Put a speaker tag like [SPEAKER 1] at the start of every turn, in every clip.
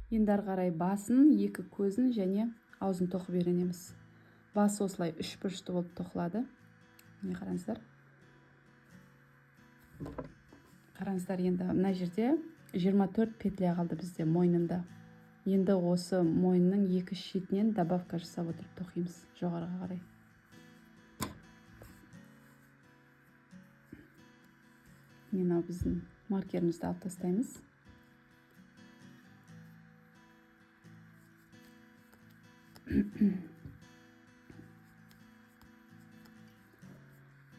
[SPEAKER 1] Енді ары қарай басын, екі көзін және аузын тоқып үйренеміз. Бас осылай үш бұрышты болып тоқылады. Міне қараңыздар. Қараңыздар, енді мына жерде 24 петля қалды бізде мойнында. Енді осы мойынның екі шетінен добавка жасап отырып тоқимыз жоғарыға қарай. Мынау біздің маркерімізді алып тастаймыз.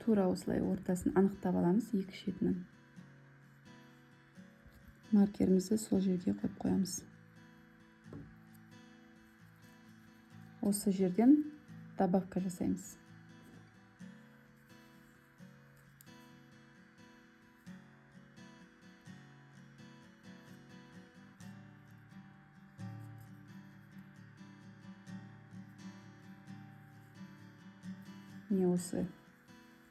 [SPEAKER 1] Тура осылай ортасын анықтап аламыз екі шетінен. Маркерімізді сол жерге қойып қоямыз. Осы жерден добавка жасаймыз. Міне осы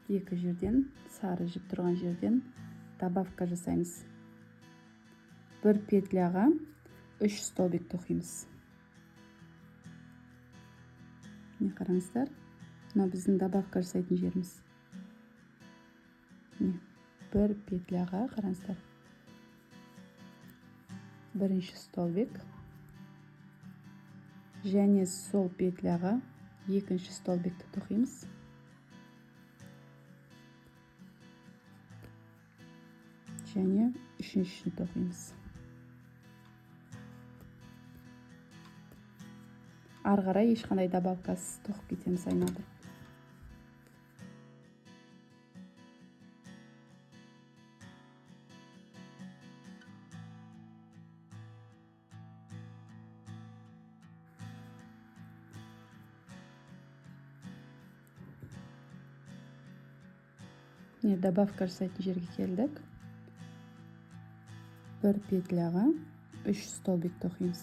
[SPEAKER 1] екі жерден, сары жіп тұрған жерден добавка жасаймыз. Бір петляға 3 столбик тоқимыз. Міне қараңыздар, мына біздің добавка жасайтын жеріміз. Міне бір петляға қараңыздар. Бірінші столбик және сол петляға екінші столбикті тоқимыз. Және үшіншісін тоқимыз. Ары қарай ешқандай добавкасыз тоқып кетеміз айналдырып. Міне добавка жасайтын жерге келдік. Бір петляға 3 столбик тоқимыз.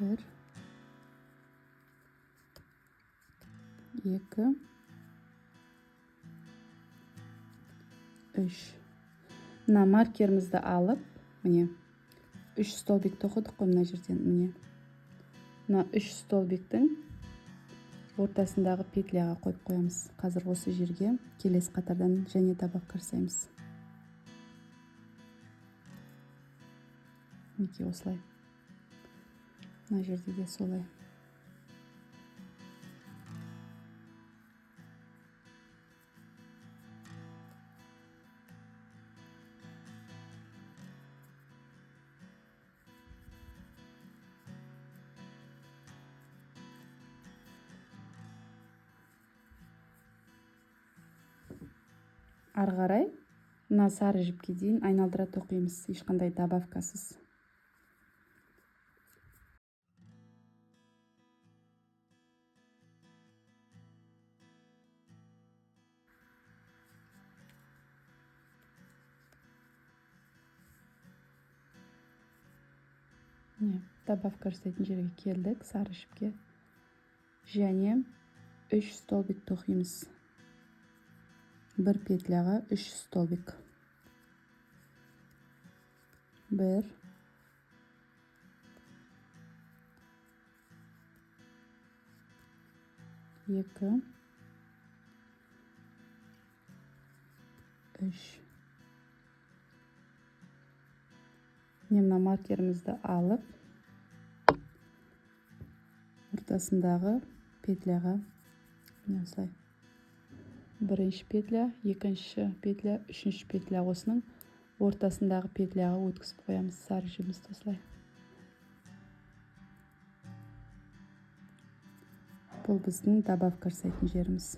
[SPEAKER 1] 1, 2, 3. Мына маркерімізді алып, міне 3 столбик тоқыдық қой мына жерден, міне. Мына 3 столбиктің ортасындағы петляға қойып қоямыз. Қазір осы жерге келесі қатардан және добавка жасаймыз. Мінекей осылай. Мына жерде де солай. Ары қарай мына сары жіпке дейін айналдыра тоқимыз, ешқандай добавкасыз. Міне, добавка жасайтын жерге келдік, сары жіпке. Және 3 столбик тоқимыз. Бір петляға 3 столбик. 1, 2, 3. Міне мына маркерімізді алып, ортасындағы петляға міне осылай. Бірінші петля, екінші петля, үшінші петля, осының ортасындағы петляға өткізіп қоямыз сары жібімізді осылай. Бұл біздің добавка жасайтын жеріміз.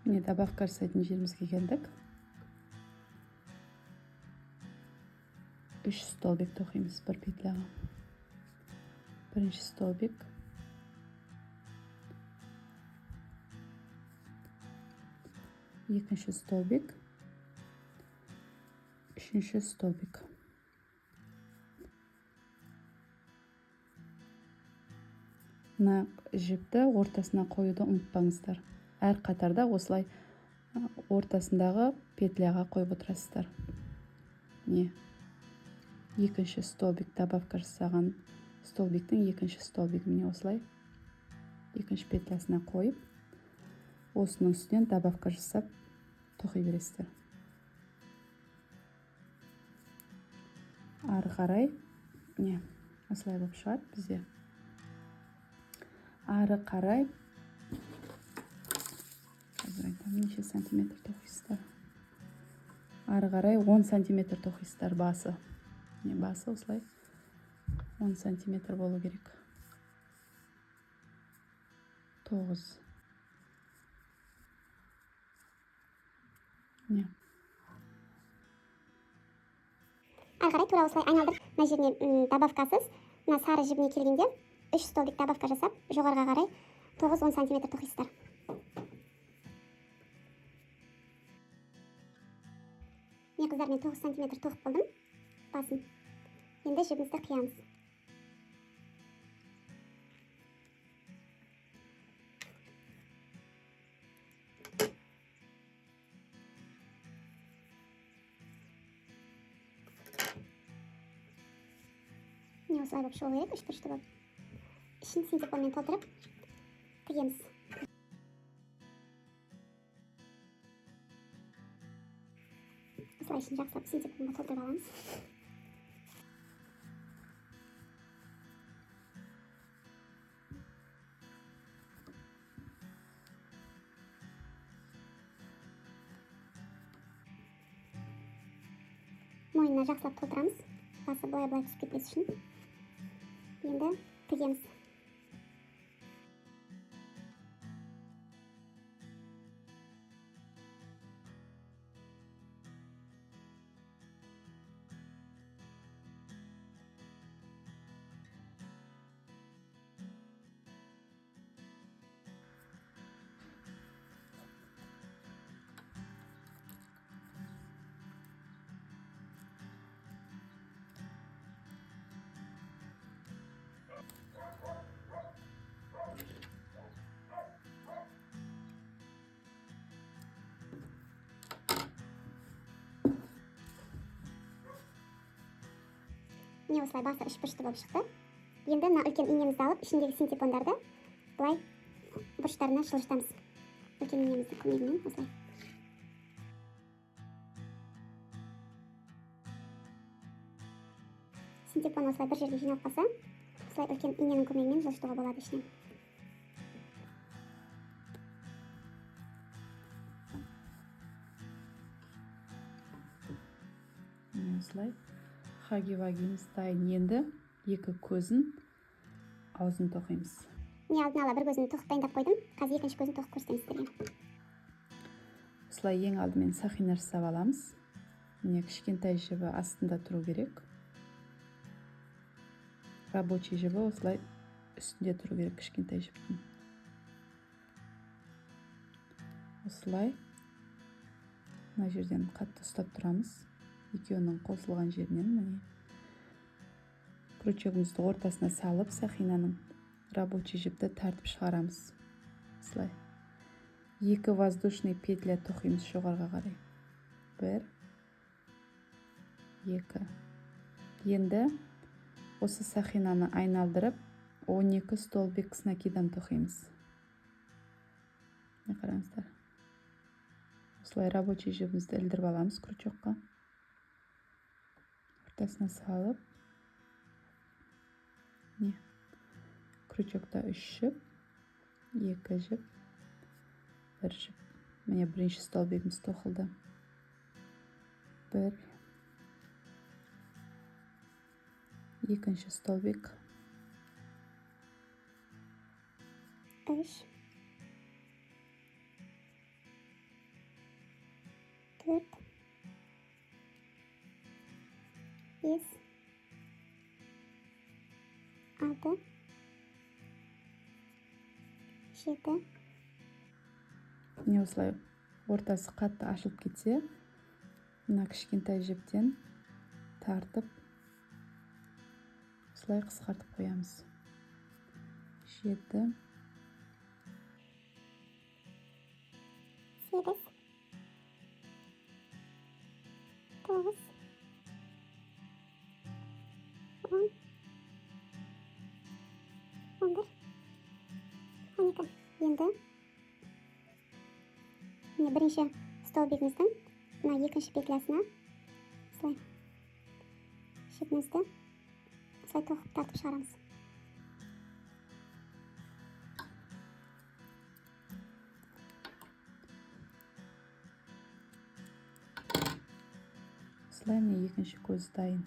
[SPEAKER 1] Міне, добавка жасайтын жерімізге келдік. 3 столбик тоқимыз бір петляға. Бірінші столбик, екінші столбик, үшінші столбик. Мына жіпті ортасына қоюды ұмытпаңыздар. Әр қатарда осылай ортасындағы петляға қойып отырасыздар. Міне, екінші столбик, добавка жасаған столбиктің екінші столбигі міне осылай екінші петлясына қойып, осының үстінен добавка жасап тоқи бересіздер. Ары қарай міне осылай болып шығады бізде. Ары қарай қазір айтамын неше сантиметр тоқисыздар. Ары қарай 10 сантиметр тоқисыздар басы. Міне, басы осылай 10 сантиметр болу керек. 9. Міне.
[SPEAKER 2] Ары қарай тура осылай айналдырып, мына жеріне добавкасыз, мына сары жібіне келгенде 3 столбик добавка жасап, жоғарыға қарай 9-10 сантиметр тоқисыздар. Міне қыздар, мен 9 сантиметр тоқып болдым басын. Енді жібімізді қиямыз. Міне осылай болып шығу керек, үшбұрышты болып. Ішін синтепонмен толтырып тігеміз. Осылай ішін жақсылап синтепонға толтырып аламыз. Мойнына жақсылап толтырамыз. Басы былай-былай түсіп кетпес үшін. Енді тігеміз. Міне осылай басы үшбұрышты болып шықты. Енді мына үлкен инемізді алып, ішіндегі синтепондарды былай бұрыштарына жылжытамыз. Үлкен инеміздің көмегімен осылай. Синтепон осылай бір жерге жиналып қалса, осылай үлкен иненің көмегімен жылжытуға болады ішінен.
[SPEAKER 1] Міне осылай хаги-вагиміз дайын. Енді екі көзін аузын тоқимыз.
[SPEAKER 2] Міне алдын ала бір көзін тоқып дайындап қойдым. Қазір екінші көзін тоқып көрсетемін сіздерге.
[SPEAKER 1] Осылай ең алдымен сақина жасап аламыз. Міне кішкентай жібі астында тұру керек. Рабочий жібі осылай үстінде тұру керек кішкентай жіптің. Осылай мына жерден қатты ұстап тұрамыз. Екеуінің қосылған жерінен міне крючогымызды ортасына салып, сақинаның рабочий жіпті тартып шығарамыз. Осылай екі воздушный петля тоқимыз жоғарыға қарай. 1, 2. Енді осы сақинаны айналдырып 12 столбик с накидом тоқимыз. Міне қараңыздар. Осылай рабочий жібімізді ілдіріп аламыз крючокқа. Ортасына салып, міне крючокта 3 жіп, 2 жіп, 1 жіп. Міне бірінші столбигіміз тоқылды. 1, екінші столбик,
[SPEAKER 2] 3, 4, 5, 6, 7.
[SPEAKER 1] Міне осылай ортасы қатты ашылып кетсе, мына кішкентай жіптен тартып осылай қысқартып қоямыз. 7,
[SPEAKER 2] 8, 9, 10, 11, 12. Енді міне бірінші столбигіміздің мына екінші петлясына осылай жіпімізді осылай тоқып тартып шығарамыз.
[SPEAKER 1] Осылай міне екінші көз дайын.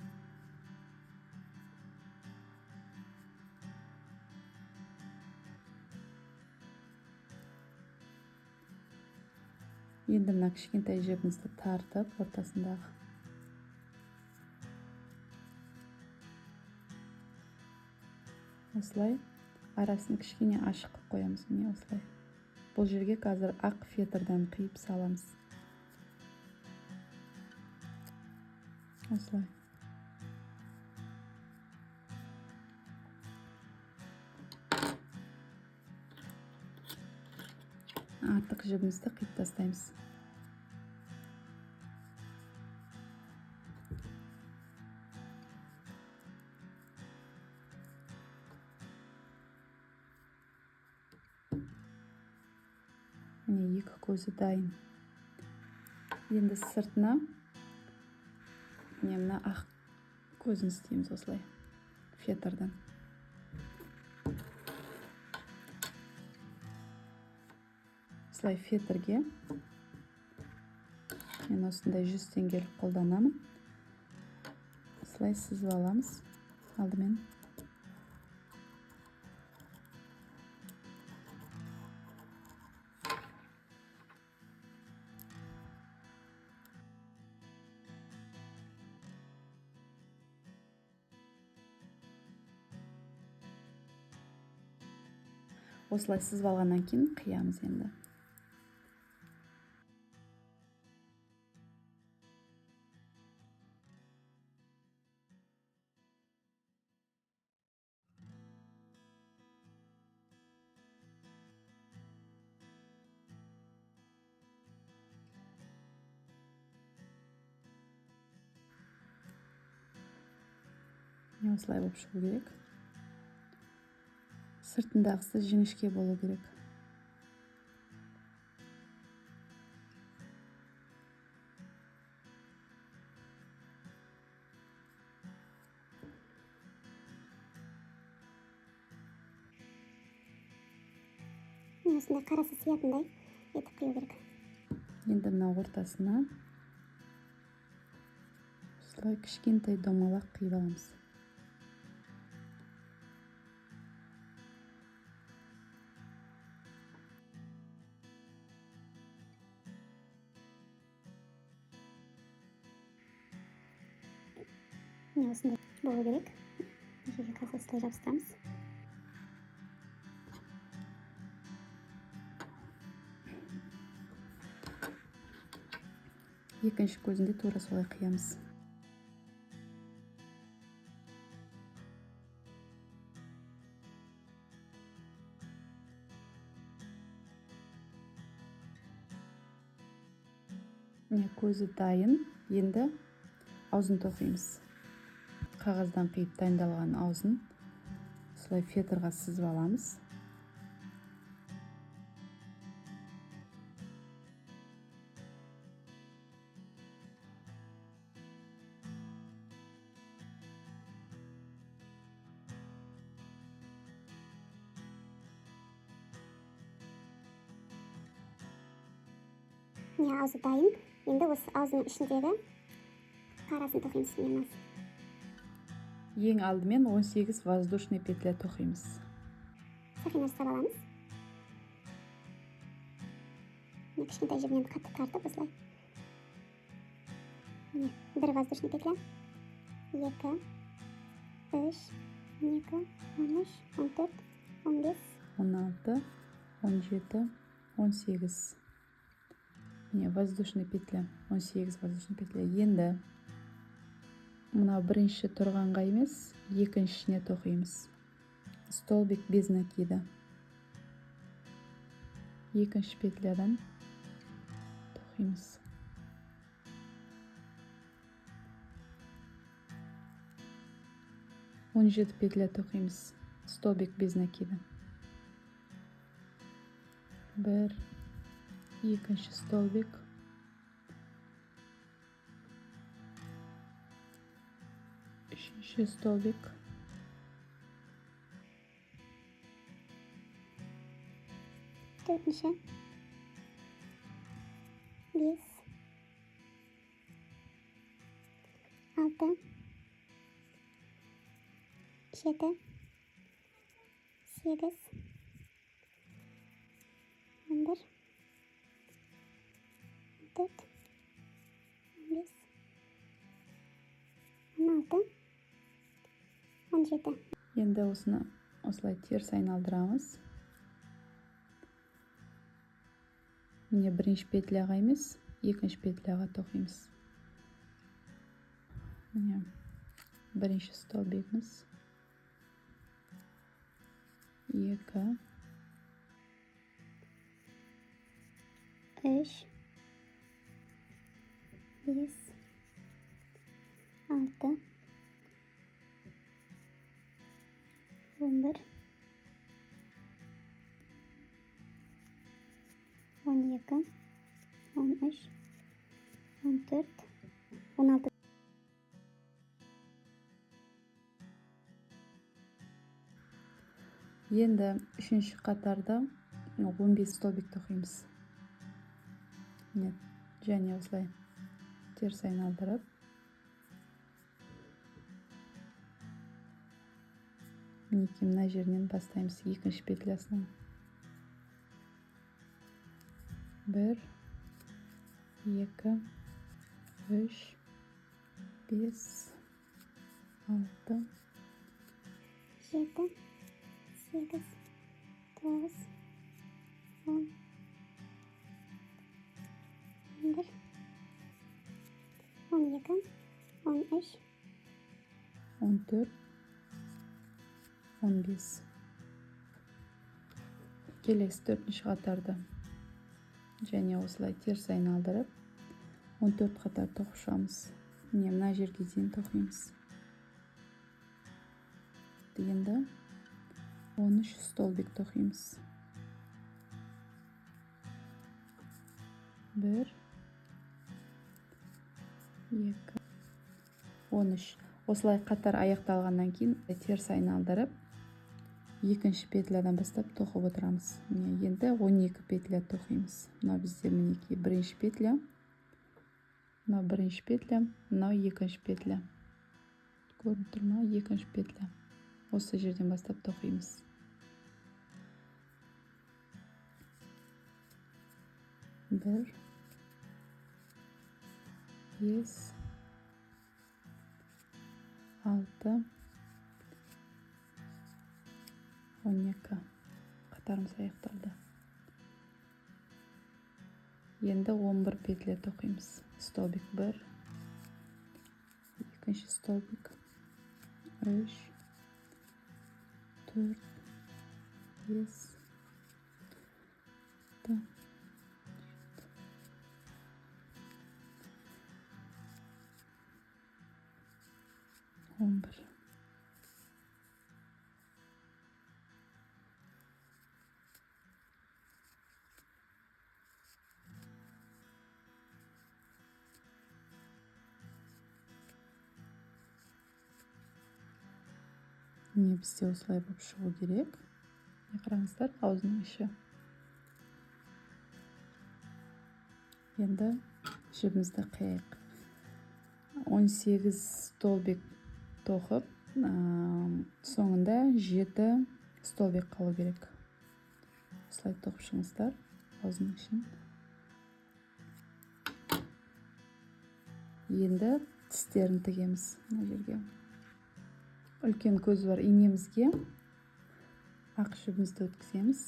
[SPEAKER 1] Енді мына кішкентай жібімізді тартып ортасындағы осылай арасын кішкене ашық қылып қоямыз. Міне осылай. Бұл жерге қазір ақ фетрдан қиып саламыз. Осылай. Артық жібімізді қиып тастаймыз. Міне екі көзі дайын. Енді сыртына міне мына ақ көзін істейміз осылай фетрдан. Осылай фетрге мен осындай 100 теңгелік қолданамын. Осылай сызып аламыз алдымен. Осылай сызып алғаннан кейін қиямыз енді. Міне осылай болып шығу керек. Сыртындағысы жіңішке болу керек.
[SPEAKER 2] Міне осындай қарасы сиятындай етіп қию керек.
[SPEAKER 1] Енді мына ортасына осылай кішкентай домалақ қиып аламыз.
[SPEAKER 2] Міне осындай болу керек. Мына жерге қазір осылай жабыстырамыз.
[SPEAKER 1] Екінші көзін де тура солай қиямыз. Міне көзі дайын. Енді аузын тоқимыз. Қағаздан қиып дайындалған аузын осылай фетрға сызып аламыз.
[SPEAKER 2] Міне аузы дайын. Енді осы аузының ішіндегі қарасын тоқимыз. Міне мынасы.
[SPEAKER 1] Ең алдымен 18 воздушный петля тоқимыз.
[SPEAKER 2] Сақина жасап аламыз. Міне кішкентай жібінен қатты тартып осылай Міне, бір воздушный петля, екі, үш, 12, 13, 14, 15,
[SPEAKER 1] 16, 17, 18. Міне, воздушный петля, 18 воздушный петля. Енді мына бірінші тұрғанға емес, екіншісіне тоқимыз. Столбик без накида. Екінші петлядан тоқимыз. 17 петля тоқимыз. Столбик без накида. 1, екінші столбик, үшінші столбик,
[SPEAKER 2] төртінші, 5, 6, 7, 8, 11, 14, 15, 16, 17.
[SPEAKER 1] Енді осыны осылай теріс айналдырамыз. Міне, бірінші петляға емес, екінші петляға тоқимыз. Міне, бірінші столбигіміз, 2,
[SPEAKER 2] 3, 5, 6, 11, 12, 13, 14, 16.
[SPEAKER 1] Енді үшінші қатарда 15 столбик тоқимыз. Міне, және осылай теріс айналдырып, мінекей мына жерінен бастаймыз, екінші петлясынан. 1, 2, 3, 5, 6,
[SPEAKER 2] 7, 8, 9, 10, 11, 12, 13,
[SPEAKER 1] 14, 15. Келесі төртінші қатарды және осылай теріс айналдырып 14 қатар тоқып шығамыз. Міне, мына жерге дейін тоқимыз. Енді 13 столбик тоқимыз. 1, 2, 13. Осылай қатар аяқталғаннан кейін теріс айналдырып екінші петлядан бастап тоқып отырамыз. Міне, енді 12 петля тоқимыз. Мынау бізде мінекей бірінші петля, мынау бірінші петля, мынау екінші петля. Көрініп тұр ма? Екінші петля. Осы жерден бастап тоқимыз. 1, 5, 6, 12. Қатарымыз аяқталды. Енді 11 петля тоқимыз. Столбик 1, екінші столбик, 3, 4, 5, 6, 11. Міне, бізде осылай болып шығу керек. Міне, қараңыздар, аузының іші. Енді жібімізді қияйық. 18 столбик тоқып, соңында 7 столбик қалу керек. Осылай тоқып шығыңыздар аузының ішін. Енді тістерін тігеміз мына жерге. Үлкен көзі бар инемізге ақ жібімізді өткіземіз.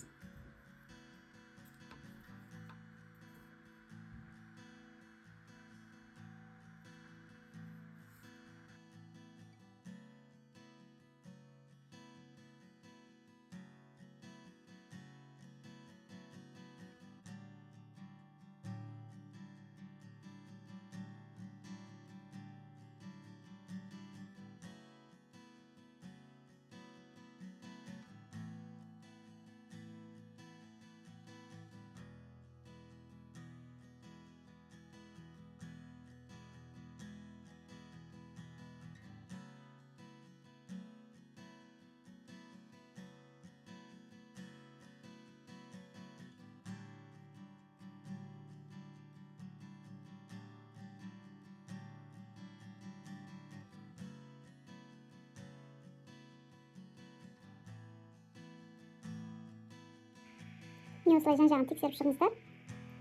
[SPEAKER 2] Міне, осылай жан жағын тексеріп шығыңыздар.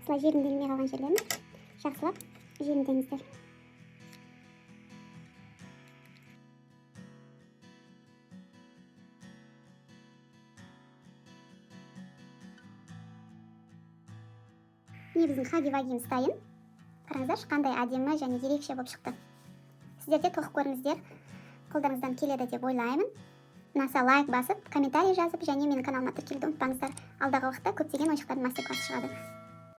[SPEAKER 2] Осылай желімделмей қалған жерлерін жақсылап желімдеңіздер. Міне, біздің хаги вагиміз дайын. Қараңыздаршы, қандай әдемі және ерекше болып шықты. Сіздер де тоқып көріңіздер, қолдарыңыздан келеді деп ойлаймын. Ұнаса, лайк басып, комментарий жазып және менің каналыма тіркелуді ұмытпаңыздар. Алдағы уақытта көптеген ойыншықтардың мастер классы шығады.